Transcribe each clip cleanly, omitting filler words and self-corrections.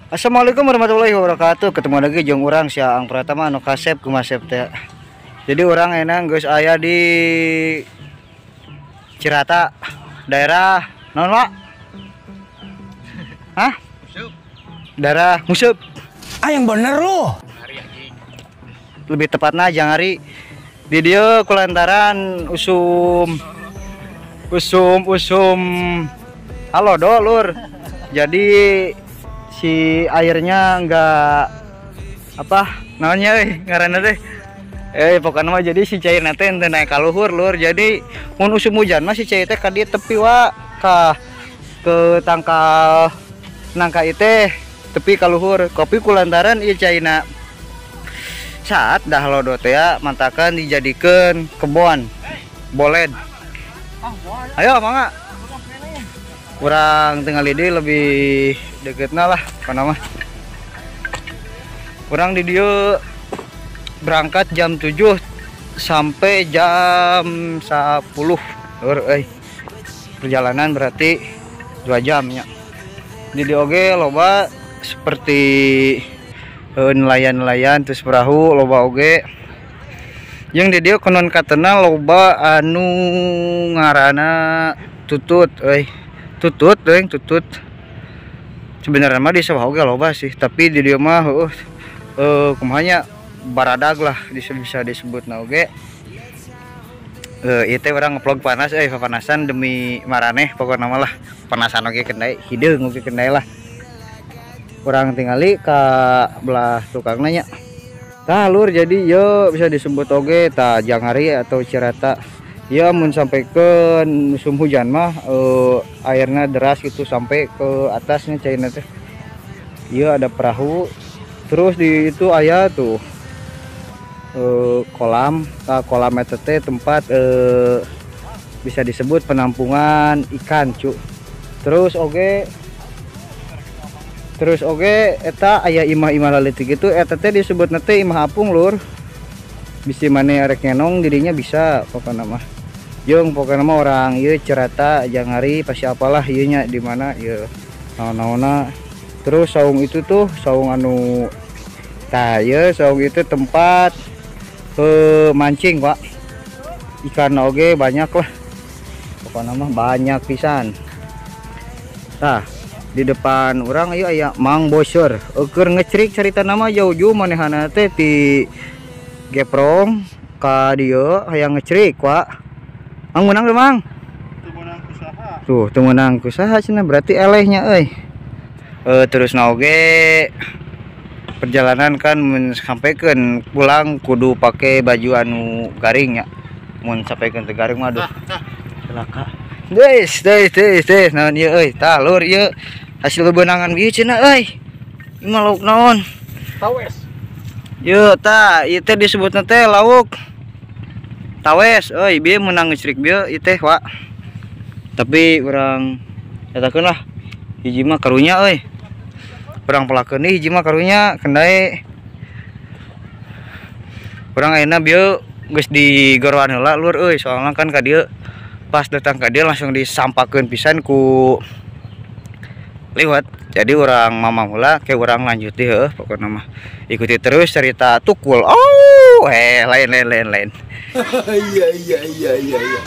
Assalamualaikum warahmatullahi wabarakatuh. Ketemu lagi jeung urang si Aang Pratama anu kasep kumasep teh. Jadi urang enak geus aya di Cirata, daerah naon, Pak? Hah? Museup. Daerah Museup. Ah, yang bener lu. Lebih tepatnya Jangari. Di dieu kulantaran usum usum usum halodo lur. Jadi si airnya enggak apa namanya ngaranna teh pokoknya mah jadi si cair teh henteu naik ka luhur lur. Jadi mun usum hujan mah si cair teh ka dieu tepi wa ka ke tangkal nangka ieu teh tepi ka luhur. Kopi kulantaran ieu cairna saat dah halodo teh ya mantakan dijadikeun kebon boled. Ayo mangga. Kurang tinggal di lebih deketna lah apa nama. Kurang di dia berangkat jam 7 sampai jam 10 lur, perjalanan berarti 2 jam ya. Di oge loba seperti nelayan-nelayan terus perahu loba oge. Yang di dia konon katena loba anu ngaranna tutut tutut deng tutut. Sebenarnya mah di sawah oge loba sih, tapi di dieu mah kumaha nya baradag lah bisa disebut na oge. Ieu teh urang ngevlog panas papanasan demi maraneh pokona mah lah. Panasan oge kendai, hideung oge kendai lah. Urang tingali ka belah tukangna nya. Tah lur, jadi yo bisa disebut oge tah Jangari atau Cirata. Ya mun sampai ke musim hujan mah airnya deras gitu sampai ke atasnya cairna teh. Iya ada perahu. Terus di itu aya tuh kolam, kolam eta teh tempat bisa disebut penampungan ikan, cu. Terus oge eta aya imah-imah laletik gitu, eta teh disebutna teh imah apung lur. Bisi mane arek ngenong dirinya bisa pokona mah. Jeung pokona mah orang ieu Cirata Jangari pasti apalah ieu nya di mana ieu naon-naonna. Terus saung itu tuh saung anu tah ieu saung itu tempat mancing, Pak. Ikan oge banyak lah. Pokona mah banyak pisan. Tah di depan urang ieu aya Mang Bosor. Eueur ngecrik carita nama jauh-jauh manehana teh ti Geprong ka dieu hayang ngecrik, Pak. Mang menang teu, Mang? Teu meunang kusaha. Tuh, teu meunang kusaha cenah berarti elehnya euy. Terus na oge perjalanan kan mun sampaikan pulang kudu pake baju anu garing nya. Mun sampaikan teu garing mah aduh. Celaka. Deus, deus, deus, deus naon ieu euy. Tah lur ieu hasil bebenangan ieu cenah euy. Ieu mah lauk naon? Tawes. Yeuh tah ieu teh disebutna teh lauk tawes euy, bieu meunang ngecrik bieu ieu teh, Pak. Tapi urang nyatakeun lah hiji mah karunya euy. Urang pelakeun deui hiji mah karunya kendae. Urang ayeuna bieu geus digoroan heula lur euy, soalna kan ka dieu pas datang ka dieu langsung disampakeun pisan ku liwat. Jadi urang mamam heula ke urang lanjut deui heuh pokona mah. Ikuti terus cerita tukul. Oh, lain lain lain lain. Iya iya iya iya iya.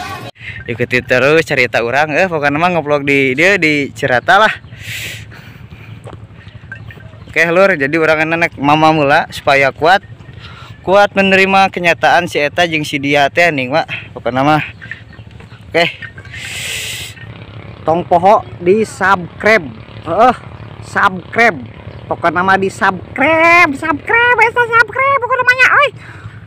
Ikuti terus cerita urang pokona mah ngevlog di dia di Cirata lah. Oke lur, jadi urang naik mamam heula supaya kuat kuat menerima kenyataan si eta jeung si dia teh ning, Pak. Pokona mah. Oke. Tong poho di subscribe. Subscribe. Pokoknya mah di subscribe, subscribe, eta subscribe pokoknya mah nya euy.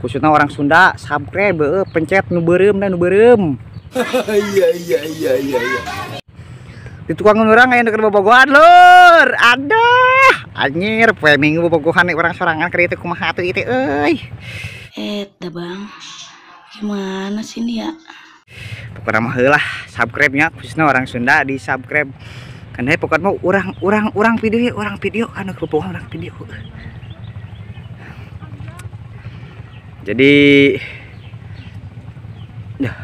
Khususnya orang Sunda subscribe pencet nu beureum dan nu beureum. Iya iya iya iya iya. Di tukang urang aya nu keur bobogohan lur. Aduh, anjir poe Minggu bobogohan urang sorangan keur ieu teh kumaha atuh ieu teh euy. Dah Bang. Gimana sih ini ya? Pokoknya mah heulah subscribe-nya khususnya orang Sunda di subscribe. Kan hei pokoknya mau orang video, orang video anu bobogohan orang video. Jadi ya.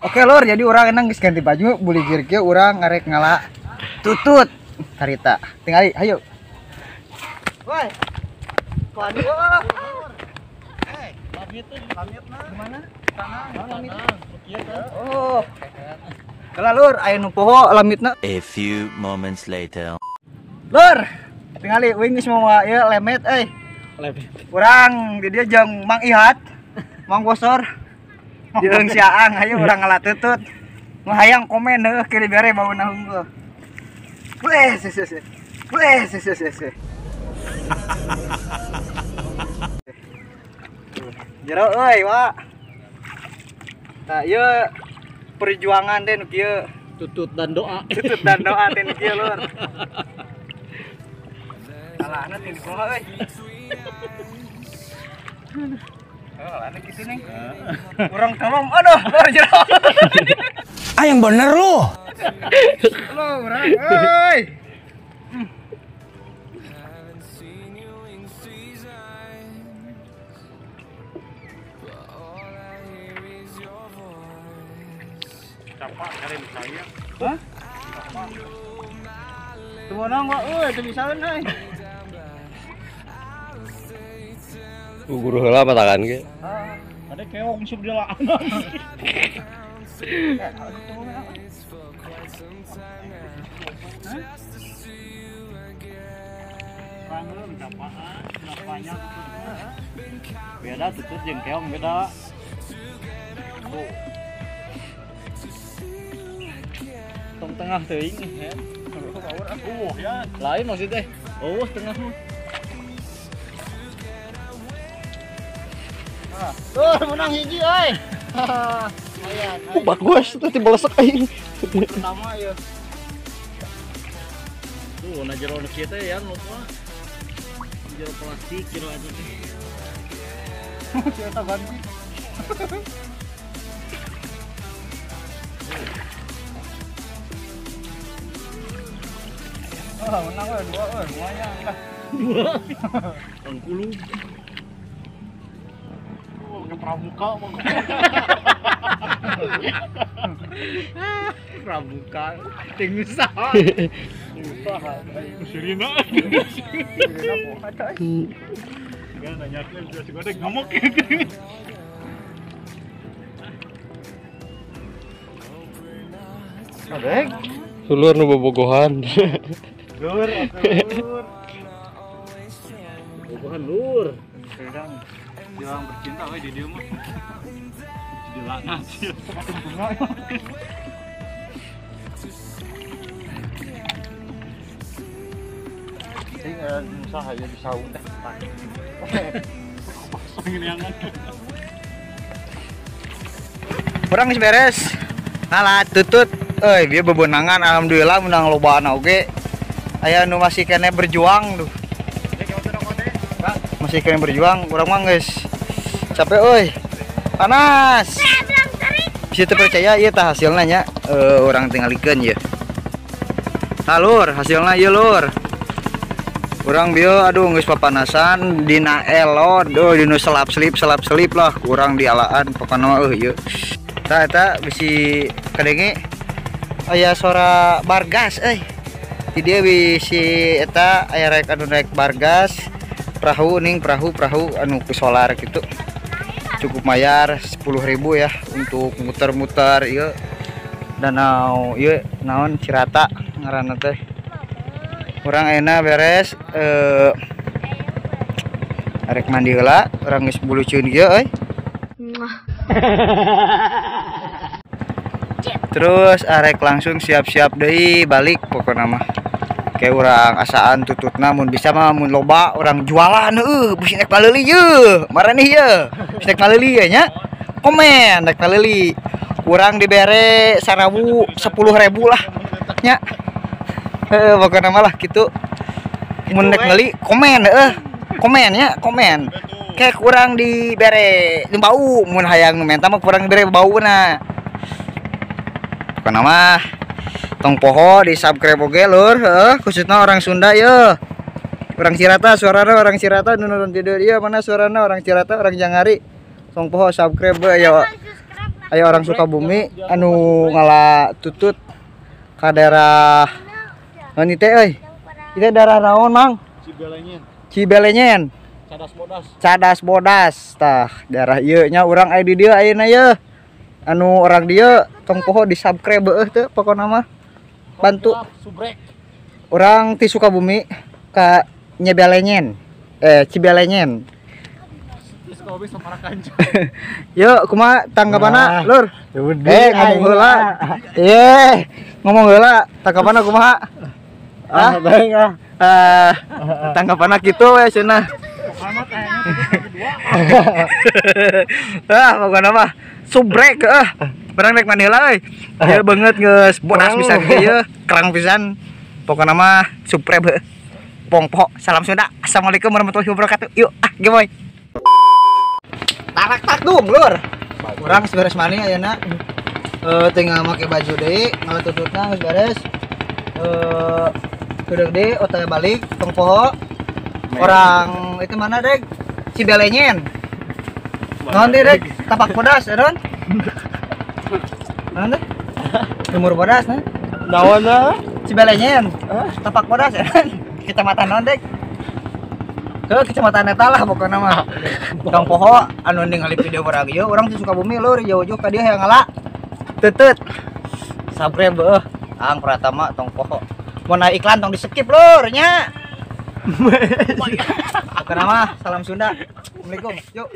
Oke lur, jadi urang enang geus ganti baju, buligir kieu urang ngarek ngala tutut harita. Tingali, hayu. Woi. Waduh. Eh, lamitna. Gimana? Tanang, oh. Kala lur, aya nu poho lamitna. A few moments later. Lur, tingali uing geus mau ieu lemet euy. Lemet. Urang di dieu jeung Mang Ihat, Mang Bosor. Jeung si Aang ayo urang ngala tutut. Nu hayang komen heuh kiri bere bauna unggul. Weh, se. Weh, se. Jero euy, Wak. Tah ieu perjuangan teh nu kieu. Tutut dan doa. Tutut dan doa teh nu kieu lur. Alahna teh kumaha euy. Oh, alahna kitu nih. Urang tolong, aduh, lur jero. Ah, yang bener lu. Lu urang euy. Hah? Teu meunang wa euy, teu bisaeun euy. Guru heula matakan ge. Ada keong sup dilaanan. Beda tutut jeung keong beda. Oh. Tong tengah teuing ya. Ya. Lain maksudnya. Oh, tengah mah. Tuh, menang hiji euy. Lumayan. Bagus, teh balesek aing. Pertama ya. Tuh, na jero nu kieu teh ya nu mah. Jero plastik, jero atuh teh. Eta ganti. Oh, menang euy, dua euy, lumayan lah. Dua. Tangkulu. Ke pramuka mau. Pramuka ting usaha. Usaha. Sirina. Sirina poho euy. Enggak nanya si godek ngamuk. Kadek. Sulur nu bobogohan. Lur, lur. Bobogohan lur. Sedang jangan bercinta we di dieu mah. Dilaknat sih. Ting usaha ya bisa teh. Urang geus beres. Ngalah tutut euy, bieu bebenangan alhamdulillah menang lobaan oge. Aya nu masih kene berjuang duh. Masih kene berjuang, urang mah geus capek euy. Panas. Bisa teu percaya ieu tah hasilna nya, urang tingalikeun ieu. Tah lur, hasilna ieu lur. Urang bieu aduh geus papanasan dina elod, oh dina selap-selip lah kurang dialaan pokona mah euy ieu. Tah eta bisi kadenge aya sora bargas euy. Di dieu bisi eta aya rek anu naik bargas, perahu ning perahu anu ku solar gitu. Cukup bayar 10.000 ya untuk muter-muter ieu danau ieu naon Cirata ngaranna teh. Urang ayeuna beres arek mandi heula, urang geus buluceun ieu euy. Terus arek langsung siap-siap deui balik pokona mah. Kayak urang asaan tututna mun bisa mah mun loba urang jualan heueuh bisi nek paleuli yeuh. Maraneh yeuh. Bisi nek paleuli ye nya. Komen nek paleuli. Urang dibere 1000 10.000 lah nya. Heeh pokona mah lah kitu. Mun nek meuli komen heueuh. Komen nya, komen. Kayak kurang dibere bau mun hayang nu menta mah kurang dibere bauna. Pokona mah tong poho di subscribe oge lur, heuh khususna orang Sunda ye. Orang Cirata suarana orang Cirata nu nonton tidur ieu mana suarana orang Cirata orang Jangari. Tong poho subscribe we ayo. Aya orang Sukabumi anu ngala tutut ka daerah naon teh euy? Ieu daerah naon, Mang? Cibelenyen. Cibelenyen. Cadas Bodas. Cadas Bodas. Tah, daerah ieu nya urang aya di dieu ayeuna ye. Anu orang dieu tong poho di subscribe beueuh teu pokona mah. Bantu Subrek. Orang ti Sukabumi ka Nyebelenyen. Cibelenyen. Sukabumi Samarakanca. Yuk, kumaha tanggapanna, Lur? Ngomong heula. Ye, ngomong heula, tanggapanna kumaha? Ah, baik ah. Tanggapanna kitu we cenah. Ah, pokona mah subrek ah. Barang rek mandi heula euy. Ieu beungeut geus bodas pisan ge ieu, kerang pisan. Pokona mah subrek heuh. Pongpo, salam Sunda. Assalamualaikum warahmatullahi wabarakatuh. Yuk, ah, gemoy. Tarak tak dung, Lur. Urang geus beres mandi ayeuna. Tinggal make baju deui, ngalatututna geus beres. Kudu deui otw balik tong poho. Orang itu mana, Dek? Cibelenyen. Naon deui, Dek? Tapak bodas, Eron? Naon teh? Timur bodas, nah. Naon ah? Cibelenyen. Tapak bodas, Eron. Kecamatan naon, Dek? Ke kecamatan eta lah pokona mah. Tong poho anu ningali video urang ieu, urang ti Sukabumi lur, jauh-jauh ka dieu hayang ngala. Teuteup. Subscribe beuh. Ang Pratama tong poho. Mun aya iklan tong di skip lur nya. Pokona mah salam Sunda. Assalamualaikum. Yuk.